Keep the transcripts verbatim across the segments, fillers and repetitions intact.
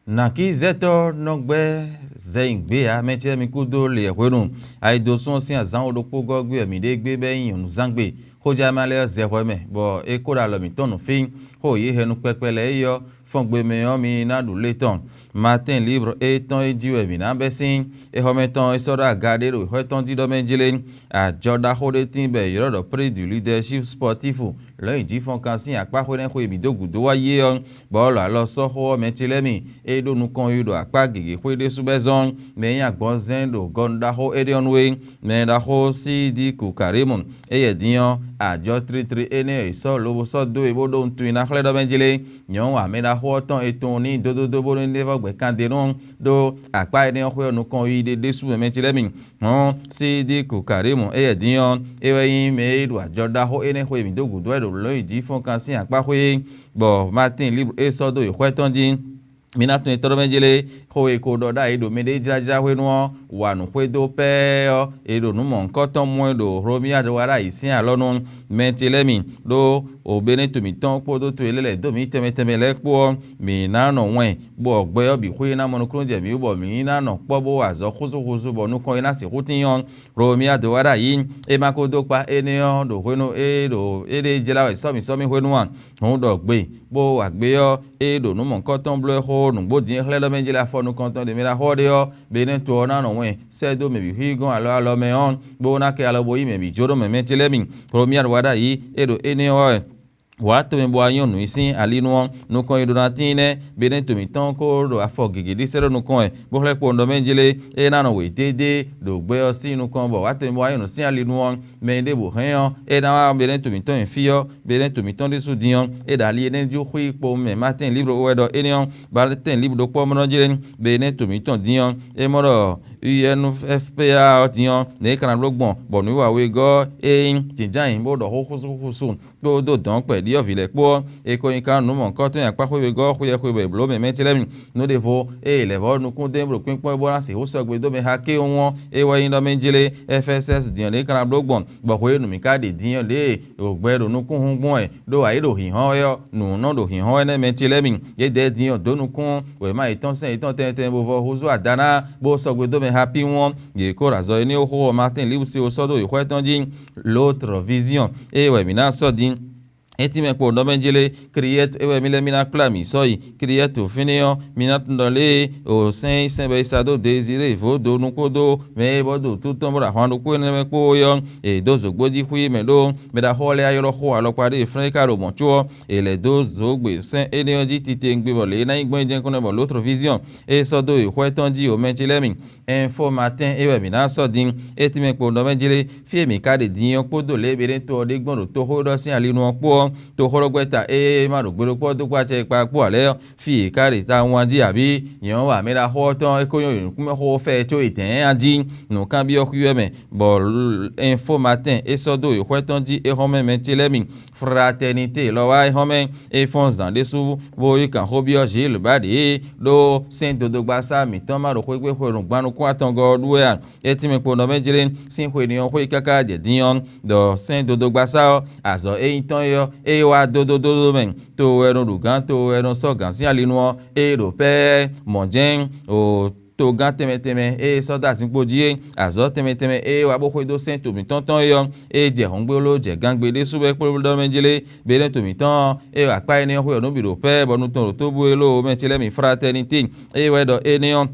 Nǎkízɛ́tɔ́ nɔ gbɛ́ zɛnyǐgbe ǎ, mɛ ce lɛ́ɛ mi kúdó lě hwenu. Ayidosún ɔ́ sín azǎn wo ɖokpó gɔ́ gbe wɛ mǐ ɖe gbé bɔ é nyí nyɔ̌nuzángbe. Xójánɔ lɛ́ɛ ɔ́ zɛ hwɛ mɛ, bɔ é kó ɖo alɔ mǐtɔn nǔ fí. Xó e yě hɛn nú kpɛkpɛ lɛ́ɛ é ɔ́, fɔngbe mɛ ɔ́, mi ná ɖu lě tɔn. Matín Libre étɔn e jí wɛ mǐ ná bɛ́ sín. Éxɔ́mɛ tɔn e sɔ́ ɖó aga ɖé ɖo xwé tɔn jí ɖɔ mɛ jlé. Ajɔ ɖaxó ɖé tíin bɔ è ylɔ́ ɖɔ Prix du leadership sportif lɔ̌nyijǐfɔ́nkan sín akpá xwé nɛ́ xwe e mǐ dó gǔdo wá yi é ɔ́, bɔ é lɔ alɔ sɔ́ xó ɔ́ mɛ ce lɛ́ɛ mi. É ɖó nukɔn yi ɖo akpá gěgé xwé ɖésú bɔ é zɔ́n mɛ e nyí agbɔnzɛn ɖo gɔnu ɖaxó énɛ́ ɔ́ nu é. Mɛ ɖaxó Sídíku Karímu, éyɛ́ din ɔ́, ajɔ tlitli énɛ́ e è sɔ́ lobo sɔ́ dó e bó ɖó wuntun i ná xlɛ́ ɖɔ mɛ jlé. Nyɔ̌nu amɛ ɖaxó ɔ́ tɔn e tunwun n'i dódódó bónú é ní vɔ́ gbɛ̌ kan d'é nú ɖó akpá énɛ́ ɔ́ xwé ɔ́ nukɔn yi ɖé ɖésú mɛ mɛ ce lɛ́ɛ mi. Hɔn Sídíku Karímu, éyɛ́ din ɔ́, é wɛ nyí mɛ e ɖo ajɔ ɖaxó énɛ́ xwe e mǐ dó gǔdo wɛ ɖo lɔ̌nyijǐfɔ́nkan sín akpá xwé é, bɔ Matín Libre é sɔ́ dó yi xwɛ tɔn jí. Mi ná tunwun etɔ́ ɖɔ mɛ jlé, xó e ko ɖɔ ɖ'ayǐ ɖo mɛɖée jlájlá hwenu ɔ́, wa nǔ xwedó pɛ́ɛ́ ɔ́, è ɖo nǔ mɔ̌hunkɔtɔn mɔ ɛ ɖo Hlomia wá ɖ'ayǐ sín alɔ nú mɛ ce lɛ́ɛ mi, ɖó o Benétu mǐtɔn kpódó to e lɛ́ lɛ̌ dó mǐ tɛnmɛ tɛnmɛ lɛ́ɛ kpó ɔ́, mǐ ná nɔ wɛn, bɔ gbɛ ɔ́ bǐ xwé ná mɔ nukúnnú jɛ mǐ wú, bɔ mǐ ná nɔ kpɔ́ bó wa azɔ̌ xúzúxúzú, bɔ nukɔn e ná sixú tín ɔ́, Hlomia wá ɖ'ayǐ. É ma ko dó kpá énɛ́ ɔ́ ɖo hwenu e ɖo éɖée jlá wɛ sɔ́mǐ sɔ́mǐ hwenu a? Hǔn ɖɔ gbe, bó wa gbé ɔ́, é ɖo nǔ mɔ̌hunkɔtɔn bló ɛ xó nǔgbó din e xlɛ́ ɖɔ mɛ jlé afɔ nukɔntɔn ɖě mɛ ɖo axɔ ɖe ɔ́, Benétu ɔ́ ná nɔ wɛn sɛ́ dó mɛ bǐ xwí gɔ́n alɔ alɔ mɛ ɔ́, bó ná kɛ alɔ bo yí mɛ bǐ jó ɖó mɛ mɛ ce lɛ́ɛ mi. Hlomia wá ɖ'ayǐ, é ɖo énɛ́ ɔ́ wɛ. Wǎ tɔn mɛ bɔ wá nyɔ́ nǔ nyi sín ali nu ɔ́, nukɔn e ɖó ná tíin nɛ́, Benétu mǐtɔn ko ɖo afɔ gěgé ɖi sɛ́ ɖó nukɔn wɛ, bó xlɛ́ kpowun ɖɔ mɛ jlé, é ná nɔ wě dédé ɖo gbɛ ɔ́ sín nukɔn, bɔ wǎ tɔn mɛ bɔ wá nyɔ́ nǔ sín ali nu ɔ́, mɛ e ɖěbǔ hɛn ɔ́, é ná wá Benétu mǐtɔn nyi fí ɔ́, Benétu mǐtɔn ɖésú din ɔ́, é ɖo ali énɛ́ jí xwí kpo mɛ Matín Libre wɛ ɖɔ énɛ́ ɔ́, Matín Libre ɖokpó ɔ́ mɔ nɔ jlé Benétu mǐtɔn din ɔ́, é mɔ ɖɔ U N F P A ɔ́ din ɔ́, nɛ̌ é ka ná bló gbɔn, bɔ nǔwiwa wegɔ́ ɔ́, é nyí jǐnján nyi bó ɖɔ xó xúsúxúsú kpódó dɔ̌nkpɛ ɖyɔ̌vǐ lɛ́ɛ kpó ɔ́, è ko nyi kan nǔ mɔ̌hunkɔtɔn e akpá xwé wegɔ́ ɔ́ xwíyɛ́ xwebɛ̌ bló mɛ mɛ ce lɛ́ɛ mi. Nǔ ɖěvo, ée è lɛ̌ vɔ́ nukún dó nyí ɖo kpínkpɔ́n é bó ná sixú sɔgbe dó mɛ ha kéwún ɔ́, é wɛ nyí ɖɔ mɛ jlé F S S din ɔ́ ɖě ka ná bló gbɔn, bɔ hwenu mǐ ka ɖe din ɔ́ ɖěe ɖo gbɛ ɖo nukún hun gbɔn wɛ, ɖó ayǐ ɖo hǐnhɔ́n wɛ ɔ́, nǔ nɔ ɖo hǐnhɔ́n wɛ nɛ́ mɛ ce lɛ́ɛ mi. Yědɛɛ din ɔ́ dǒ nukún wěma yětɔn sɛn yětɔn tɛnmɛ tɛnmɛ bó vɔ húzú ada ná, bó sɔgbe dó mɛ ha píwún ɔ́, yě kó ɖo azɔ̌ énɛ́ ɔ́ xó ɔ́ Matín Libre se xó sɔ́ dó wěxwɛ́ tɔn jí. L'autre vision, ée wɛ mǐ ná sɔ́ din. É tínmɛ kpo nɔ mɛ jlé, Kliyɛ́tu é wɛ mì lɛ́ mì ná kplá mǐ sɔ́ yi. Kliyɛ́tu fínɛ́ ɔ́, mi ná tunwun ɖɔ lě e o sɛ́n e sɛn bɔ è sa dó Dezirée vodúnu kpódó mɛ e bɔ ɖo tútɔn bó ɖo ahwan ɖokpó énɛ́ mɛ kpó é ɔ́, è dǒ zǒgbó jí xwí mɛ ɖó mɛ ɖaxó ɔ́ lɛ́ɛ ayɔ́ xó alɔkpa ɖé e flɛ́n é ka ɖo mɔ̌ có ɔ́, è lɛ̌ dó zǒgbé sɛ́n énɛ́ ɔ́ jí titewungbe bɔ lě e ná nyí gbɔn é jɛ́n kɔn nɛ́ bɔ l'autre vision e sɔ́ dó yi xwɛ tɔn jí o mɛ ce lɛ́ɛ mi. Info Matin é wɛ mǐ ná sɔ́ din. É tínmɛ kpo nɔ mɛ jlé, fí e mǐ ka ɖe din ɔ́ kpódó lě e Beneto ɔ́ ɖe gbɔn ɖo toxó ɖɔ sín ali nu ɔ́ kpó ɔ́, toxóɖɔgbɛ́ta e ma ɖo gbe ɖokpó ɔ́ dó kpó acɛ e kpa kpó ǎ lɛ́ɛ ɔ́, fí yě ka ɖe tawun a jí abǐ? Nyɔ̌nu wǎmɛɖaxó ɔ́ tɔn é ko nyɔ́ nǔkúnmɛxó fɛ́ có e dɛ̌n a jí? Nǔkanbyɔ́ xwí wɛ mɛ, bɔ Info Matin é sɔ́ dó wěxwɛ́ tɔn jí é xɔ́mɛ mɛ ce lɛ́ɛ mi. Fraternité lɔ wá é xɔ́mɛ, é fɔ́n zǎn ɖésú bó yi kan xó byɔ́ Gilles bá ɖě ɖó sɛ́n dodogbaṣá mǐtɔn ma ɖo xwé gbe xwenu gban nukún atɔngɔ́ ɔ́ ɖu wɛ a? É tínmɛ kpo nɔ mɛ jlé sín xwe n'i ɔ́ xwé káká jɛ din ɔ́, ɖɔ sɛ́n dodogbaṣá ɔ́, azɔ̌ e nyí tɔn é ɔ́, é wá dó dó dó dó mɛ. To wɛ nɔ ɖu gǎn, to wɛ nɔ sɔ́ gǎn sín ali nu ɔ́, é ɖo pɛ́ɛ́ mɔ̌ jɛ́n o togán tɛnmɛ tɛnmɛ e sɔ́ dó azinkpo jí é, azɔ̌ tɛnmɛ tɛnmɛ e wá bó xwedó sɛ́n to mǐtɔn tɔn é ɔ́, é jɛ hɔ̌ngbéló jɛ gangbe ɖésú wɛ kplɔ́ ɖɔ mɛ jlé. Beneto mǐtɔn e akpá énɛ́ ɔ́ xwe ɔ́ nú bǐ ɖo pɛ́ bɔ nu tɔn ɖo tóbú élɔ́ mɛ ce lɛ́ɛ mi fraternité, eye wɛ ɖɔ énɛ́ ɔ́,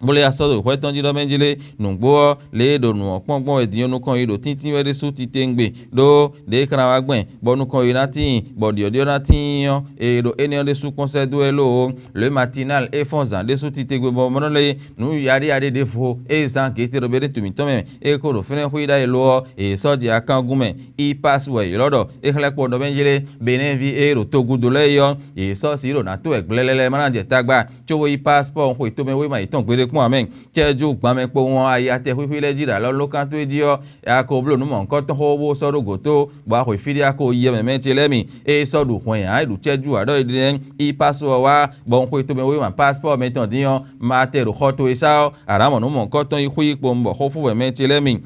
bó lɛ́ ya sɔ́ ɖo xwɛ tɔn jí ɖɔ mɛ jí lé. Nǔgbó ɔ́, lě e ɖo nǔ ɔ́ kpɔ́n gbɔn wɛ din ɔ́ nukɔn yi ɖo tíntín wɛ ɖésú titewungbe, ɖó ɖě é ka ná wá gbɛn, bɔ nukɔn yi ná tíin, bɔ ɖyɔ̌ɖyɔ́ ná tíin ɔ́, è ɖo énɛ́ ɔ́ ɖésú kpɔ́n sɛ́ dó wɛ lóo. Le Matinal é fɔ́n zǎn ɖésú titewungbe bɔ mɔ̌ lɛ́, nǔ yaɖíyaɖí ɖěvo e zán Gete ɖo Beneto mǐtɔn mɛ, é ko ɖo fínɛ́ xwí ɖ'ayǐ lo ɔ́, è sɔ́ jɛ akángun mɛ. Ipas wɛ ylɔ́ ɖɔ é xlɛ́ kpo nɔ mɛ jlé Benɛ́vi e ɖo togúdo lɛ́ɛ é ɔ́, yě sɔ́ sǐ ɖo nǎ to wɛ gblɛlɛlɛ ma ná jɛ tagba, cóbó yí paspɔ́ɔ xwe tomɛ wéma yětɔn gbeɖé kpɔ́n ǎ mɛ. Cɛ́jú gban mɛ kpowun ɔ́, ayi atɛxwíxwí lɛ́ɛ jí ɖo alɔ lókántó é jí ɔ́, a ko bló nǔ mɔ̌hunkɔtɔn xó bó sɔ́ ɖó gǒ tó, bɔ a xwe fí ɖé a ko yɛ mɛ mɛ ce lɛ́ɛ mi. Ée sɔ́ ɖu hwɛn ǎ, é ɖu cɛ́jú ǎ ɖɔ é ɖe nɛ́ yi paso ɔ́ wá, bɔ un xwe tomɛ wéma pasipɔ́ɔ mɛtɔn din ɔ́, ma tɛ ɖo xɔ towe sá ɔ́, a nǎ mɔ nǔ mɔ̌hunkɔtɔn yi xwí kpowun bɔ xó fó wɛ mɛ ce lɛ́ɛ mi.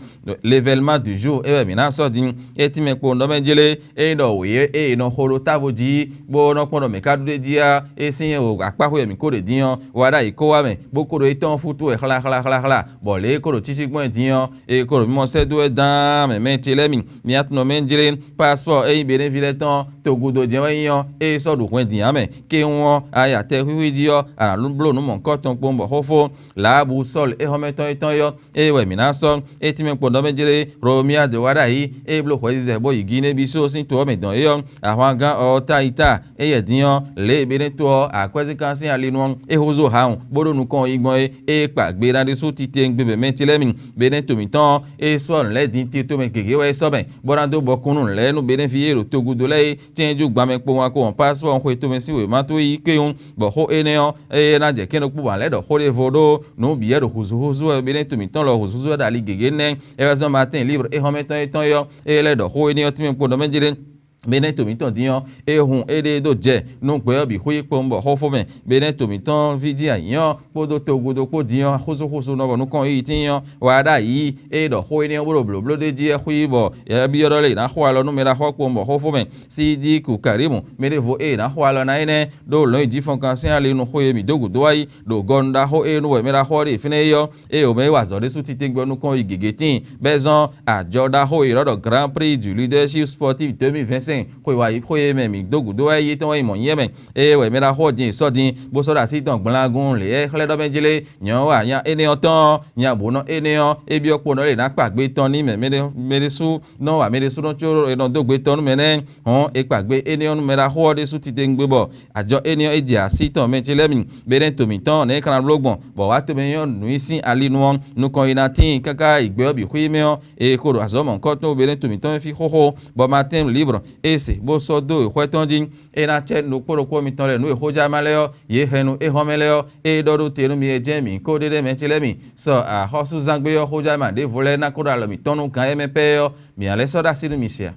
L'événement du jour é wɛ mǐ ná sɔ́ din. É tínmɛ kpowun ɖɔ mɛ jlé, ényí ɖɔ wě e è nɔ xo ɖo távo jí, bó nɔ́ kpɔ́n ɖɔ mɛ̌ ka ɖu ɖ'é jí á, é sín akpáxwé wɛ mǐ ko ɖe din ɔ́, wá ɖ'ayǐ kó wá mɛ, bó ko ɖo étɔn fútú wɛ xláxláxláxlá, bɔ lě e é ko ɖo cící gbɔn ɛ din ɔ́, é ko ɖo mimɔ sɛ́ dó wɛ dán mɛ mɛ ce lɛ́ɛ mi. Mia tunɔ mɛ jlé, pasipɔ́ɔ e nyí Benín ví lɛ́ɛ tɔn togudo jɛ́n wɛ nyí ɔ́, é sɔ́ ɖu hwɛn din ǎ mɛ. Kéwún ɔ́, a yi atɛ xwíxwí jí ɔ́, a nǎ bló nǔ mɔ̌hunkɔtɔn kpowun bɔ xó fó. Laabu Sɔ́lu éhɔ́mɛtɔn étɔn yɔ́, ée wɛ mǐ ná sɔ́. É tínmɛ kpɔ́n ɖɔ mɛ jlé, Romia de wá ɖ'ayǐ, é bló hwɛzizɛ bó yi Ginée Bisó sín to ɔ́ mɛ dɔn é ɔ́, ahwangán Ɔtayita, éyɛ́ din ɔ́, lě e Benín to ɔ́ akwɛ́zínkan sín ali nu ɔ́, é húzú Haun, bó ɖó nukɔn yi gbɔn é, é kpa gbe ná ɖésú titewungbe mɛ mɛ ce lɛ́ɛ mi. Benín to mǐtɔn ɔ́, é sɔ́ nǔ lɛ́ɛ din tito mɛ gěgé wɛ é sɔ́ mɛ, bó ná dó bɔkun nú nǔ lɛ́ɛ nú Benín ví e ɖo togudo lɛ́ɛ é. Cɛ́njú gban mɛ kpowun wá ko wɔn pasipɔ́ɔ xwe tomɛ sín wěma towe yi kéwún, bɔ xó énɛ́ ɔ́, ée é ná jɛ kɛ́n ɖokpó ba lɛ́ ɖɔ xó ɖěvo ɖó nǔ bǐ wɛ ɖo hǔzúhúzú wɛ Benín to mǐtɔn lɔ hǔzúhúzú wɛ ɖo ali gěgé nɛ́. É wɛ zɔ́n Matín líbr éhɔ́mɛtɔn étɔn é ɔ́, é lɛ́ ɖɔ xó énɛ́ ɔ́ tínmɛ kpo ɖɔ mɛ jlé. Benɛ́ to mǐtɔn din ɔ́, é hun éɖée dó jɛ nú gbɛ ɔ́ bǐ xwé kpowun bɔ xó fó mɛ. Benɛ́ to mǐtɔn ví jí anyǐ ɔ́ kpódó togudo kpó din ɔ́ xúsúxúsú nɔ bɔ nukɔn yiyi tíin ɔ́ wá ɖ'ayǐ. É ɖɔ xó énɛ́ ɔ́ bó ɖo blǒbló ɖ'é jí wɛ xwí bɔ Byɔ́ɖɔ lě ná xo alɔ nú mɛ ɖaxó ɔ́ kpowun bɔ xó fó mɛ. Sídíku Karímu, mɛ ɖěvo e è nǎ xo alɔ ná énɛ́ ɖó lɔ̌nyijǐfɔ́nkan sín ali nú xó e mǐ dó gǔdo wá yi ɖo gɔnu ɖaxó e nú wɛ mɛ ɖaxó ɔ́ ɖe fínɛ́ é ɔ́, ée wǒ mɛ yi wa azɔ̌ ɖésú titewungbe ɔ́ nukɔn yi gěgé tíin, bɔ é zɔ́n ajɔ ɖaxó e è nɔ ɖɔ Grand Prix du Leadership Sportif deux mille vingt-cinq xwe wá yi xwe e mɛ mǐ dó gǔdo wá yi é tɔn wɛ nyí mɔ̌ nyí mɛ. Ée wɛ mɛ ɖaxó ɔ́ din è sɔ́ din, bó sɔ́ ɖo así tɔn gblangun lě e é xlɛ́ ɖɔ mɛ jlé, nyɔ̌ wa nya énɛ́ ɔ́ tɔn ɔ́, nya bǒ nɔ énɛ́ ɔ́, é byɔ́ kpo nɔ lě ná kpa gbe tɔn n'i mɛ mɛ ɖé- mɛ ɖésú nɔ wa mɛ ɖésúnɔ có è nɔ dó gbe tɔn nú mɛ nɛ́. Hɔn è kpa gbe énɛ́ ɔ́ nú mɛ ɖaxó ɔ́ ɖésú titewungbe bɔ ajɔ énɛ́ ɔ́ é jɛ así tɔn mɛ ce lɛ́ɛ mi, bɔ é nɛ́ to mǐtɔn nɛ̌ é ka ná bló gbɔn, bɔ wǎ tomɛ nyɔ́ nǔ nyi sín ali nu ɔ́, nukɔn yi ná tíin káká yi gbɛ ɔ́ bǐ xwí mɛ ɔ́, è ko ɖo azɔ̌ mɔ̌hunkɔtɔn bɔ é nɛ́ to mǐtɔn mɛ fí xóxó, bɔ Matín Libre é se bó sɔ́ dó wěxwɛ́ tɔn jí. É ná cɛ nú ɖokpó ɖokpó mitɔn lɛ́ɛ nǔ e xójá ma lɛ́ɛ ɔ́, yě hɛn nú éhɔ́mɛ lɛ́ɛ ɔ́, é ɖɔ ɖó te nú mi e jɛ́n mǐ kó ɖe ɖɛ́ mɛ ce lɛ́ɛ mi. Sɔ axɔ́súzangbe ɔ́ xójá ma ɖěvo lɛ́ɛ ná kó ɖo alɔ mǐtɔn nú gǎn e mɛ pɛ́ ɔ́, mǐ ná lɛ́ sɔ́ ɖó así nú mi se a?